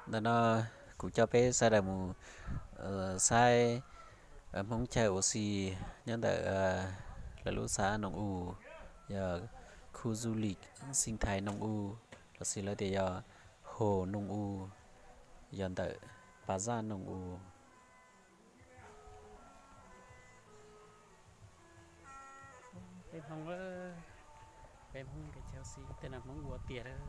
Ntawm no kuv coj peb sawv daws mus saib Hmoob chaw ua si nyob ntawm lawv lub xav Noog U, yog khu du lịch sinh thái Noog U, los sis lawv tias yog hồ Noog U, yog ntawm pa zaj Noog U. Peb Hmoob, peb Hmoob kev chaw ua si tej no Hmoob ua tiag lawm.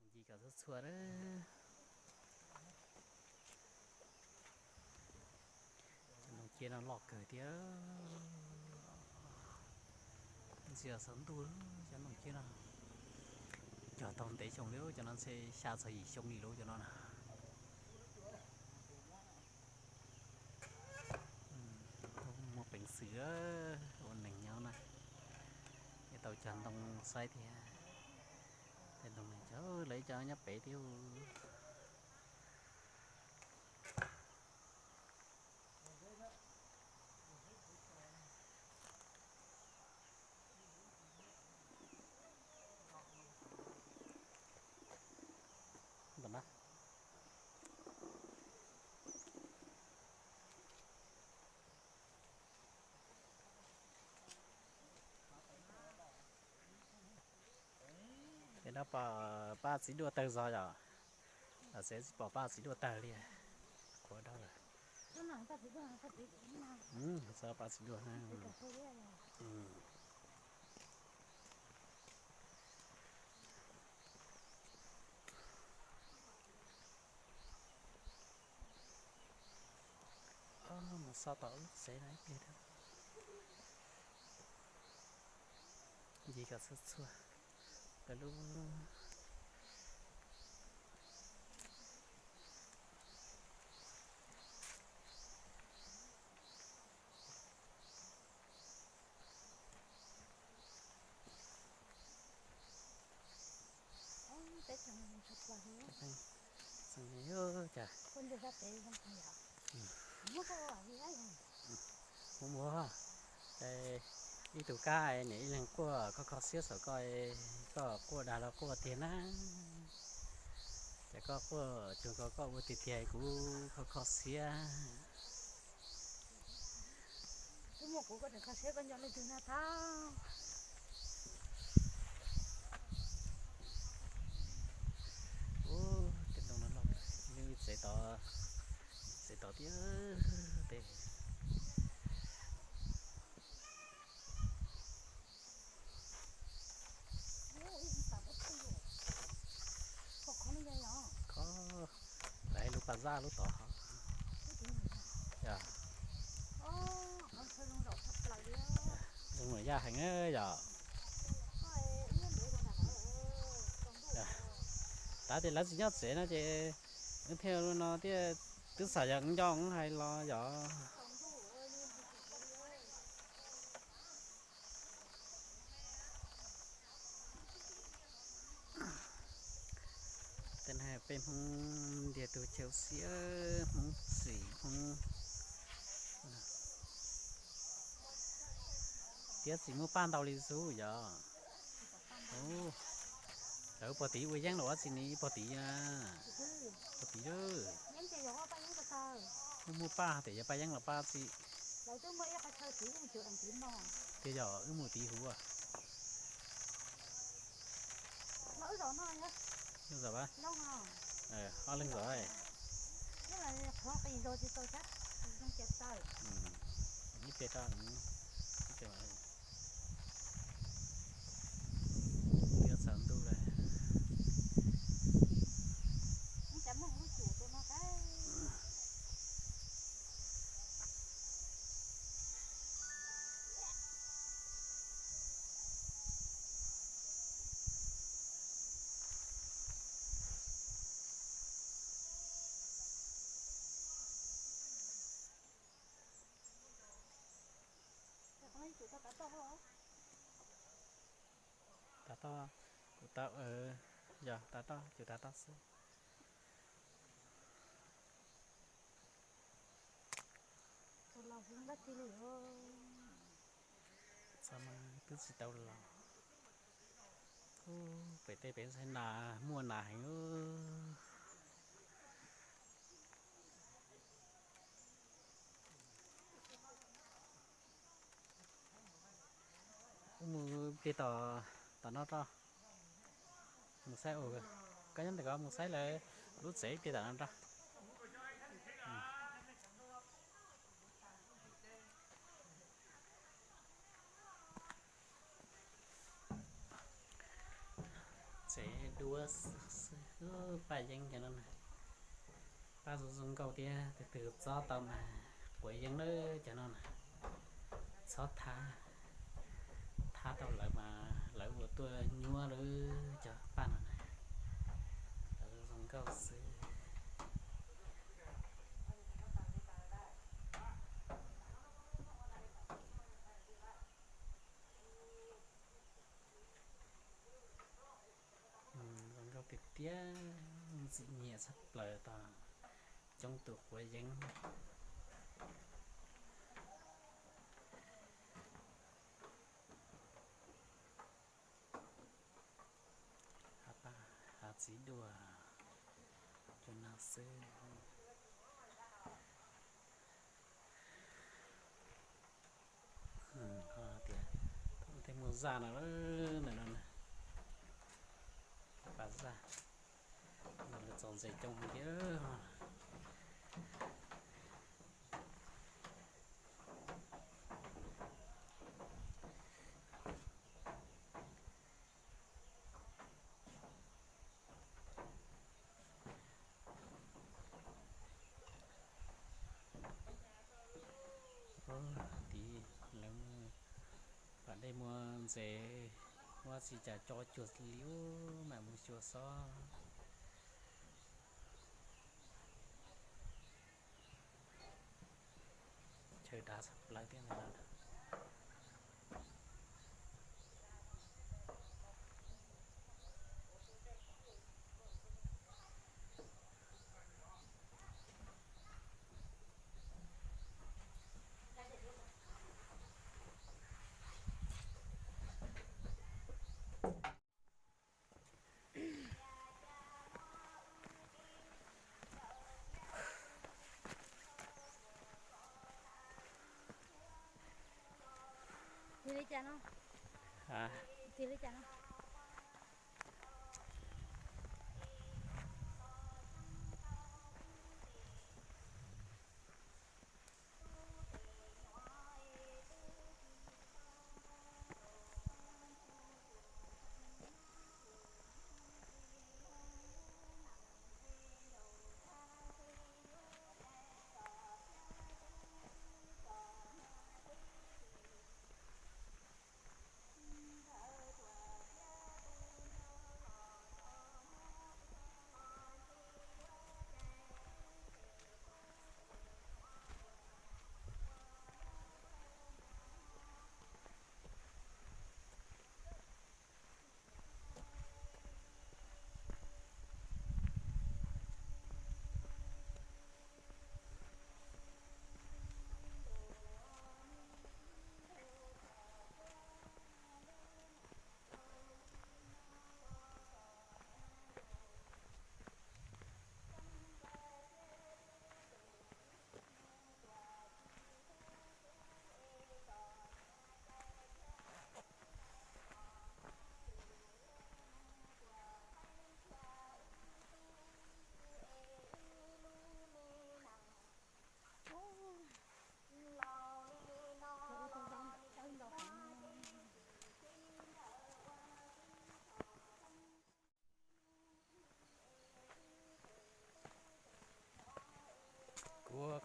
Ncig kom txhua txhua, cov noog ciab no loj kawg thiab. Ntxia xov ntuj, cov noog ciab no cog tau ntev xyoo li, cov no ntshe xya txog yim xyoo li lauj cov no na. Muaj peev xwm ua neeg nyob na, es tau cog ntoo saib thiab. Tej ntoo no cog lawv cov nyob pem thiab. Peb no pom paj txiv duaj tawg zog yom? Tsev tsis pom paj txiv duaj tawg li. Qhuav dawb lawm. Txog paj txiv duaj na. Mus so tom lub tsev no ib pliag thiab. Ncig kom txhua txhua lawv lub. Txeev cas mus mus, ib tug kab niam ib leeg quaj kho kho siab saum koj, koj quaj dag los quaj tiag na. Ces koj quaj cuag koj ua tiag tiag kuv kho kho siab. Ub, tej ntoo no loj, nws tsev tod, tsev tod thiab peb. Khob, lawv lub pas zaj lub tod. Zoo yaj heev yom. Tab sis lawv tsis nyob tsev no ces wb thiaj no thiaj, twb xav yog nco wb hais los yom. Tej no peb Hmoob ntiag tug chaw ua si, Hmoob txwm Hmoob, tiab tsis muaj paj ntau li xwb yom. Lawv pog tid ua yeeb los ua tsi ne, pog tid na. Pog tid lawm. Muaj muaj paj tias yog paj yeeb los paj tsi. Tias yog wb mus tid huv. Ob leeg zov. Ib pliag, ib pliag, twb txog ntuj lawm. Tav toj, kuv tau, yog tav toj, kuv tav toj xwb. Txhob mas twb tsis tau los. Pem tej pem saib nas muaj nas heev. Wb mus pliag tom, tom no rau. Mus saib, koj nyob ntawm ko mus saib lawv lub tsev ib pliag tom no rau. Tsev duab xwb, paj yeeb cov no na. Paj zoo zoo nkauj thiab, tus twg txob tau mas quav yeeb lawm cov no na. Txhob thab, thab tau lawv mas lawv ua tuaj nyuaj lawm cov paj no na. Lawv zoo zoo nkauj xwb. Zoo nkauj tiag tiag, ntxim nyiam tshaj plaws tau coob tus quav yeeb. Hav txiv duaj, cov no xwb. Tias tej muag zaj no, ntawm no, pas zaj, lawv txo ntses coob thiab. Tid lawv pas dej muag ntses, muab tsis cas co cuag li ub mam mus xyuas xov. Chaw dav tshaj plaws thiab ntag. Tig li cas no? Tig li cas no?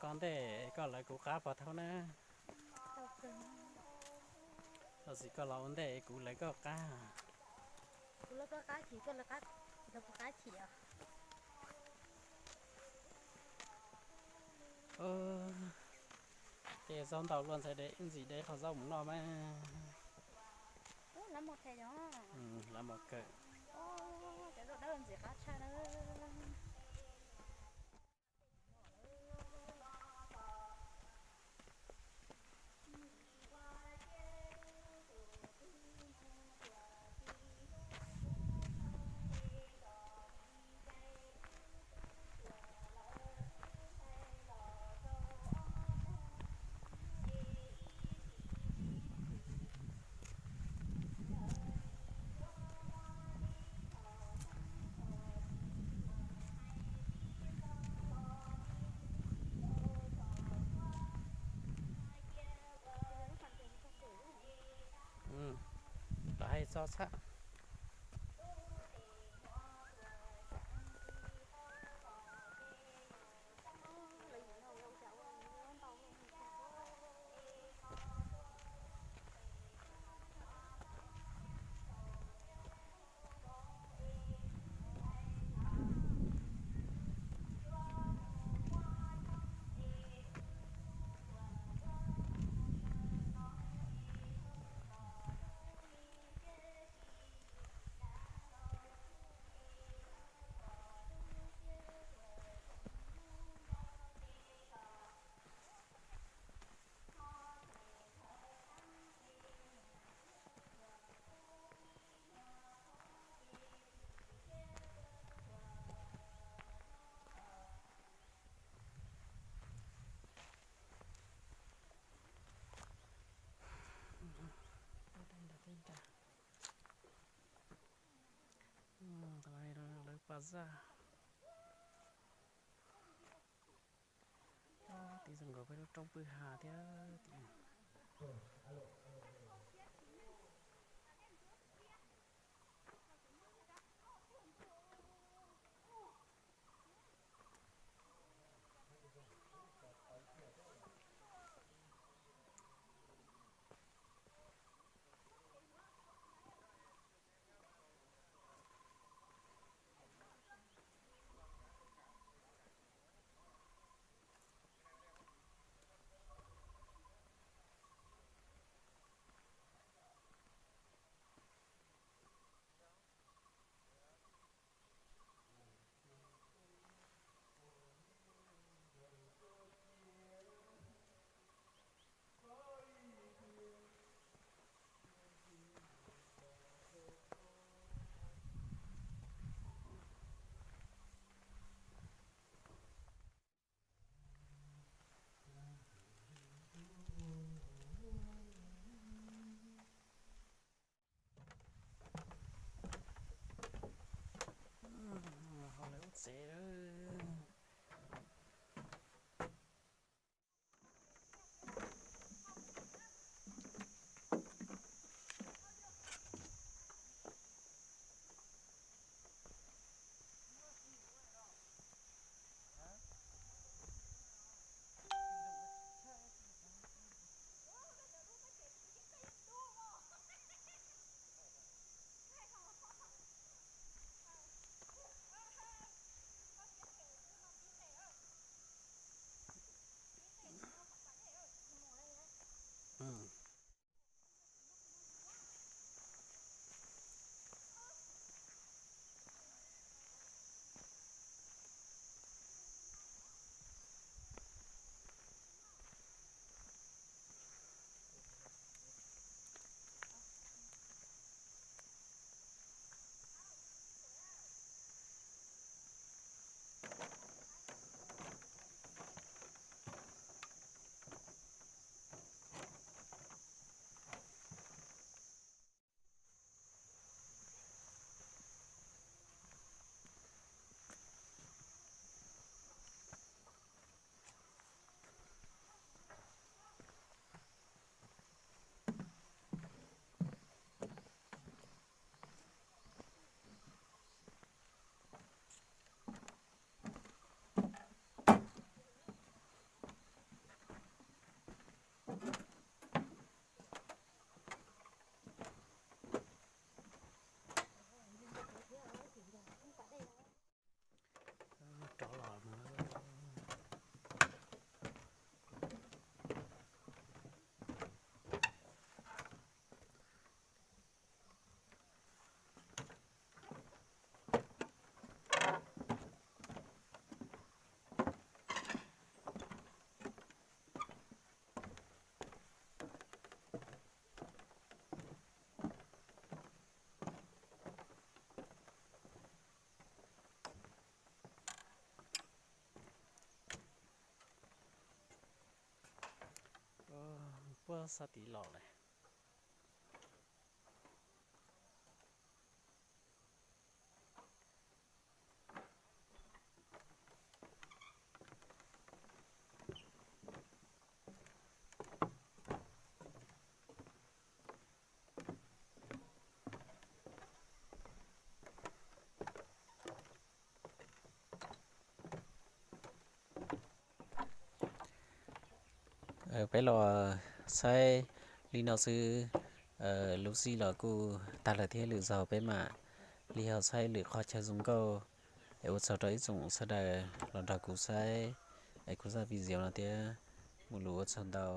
Koj ntej koj lawv kuv qab pog thaub na. Tab sis koj los ua ntej kuv lawv koj qab. Kuv lawv koj qab chim, koj lawv qab, lawv kuv qab chim os. Tej zaub ntau luaj ntxhais de ib ntsis de qhov zaub mus noj mas. Lab mos kawg. Cov zaub dawb ntxim qab tshaj na. Lawv hais txog txhab. Lawv pas zaj. Tim zoo nkaus peb lub roob pwj ha thiab tim. Ho lawv ua tsev lawm. Sab tid los lawm. Peb los saib li no xwb, lub sij los kuj tag lawm thiab, lwm zaug peb mam li ho saib lwm qhov chaw zoo nkauj. Es ua tsaug rau ib tsoom sawv daws los nrog kuv saib es kuv zaj video no thiab, mus lus ua tsaug ntau.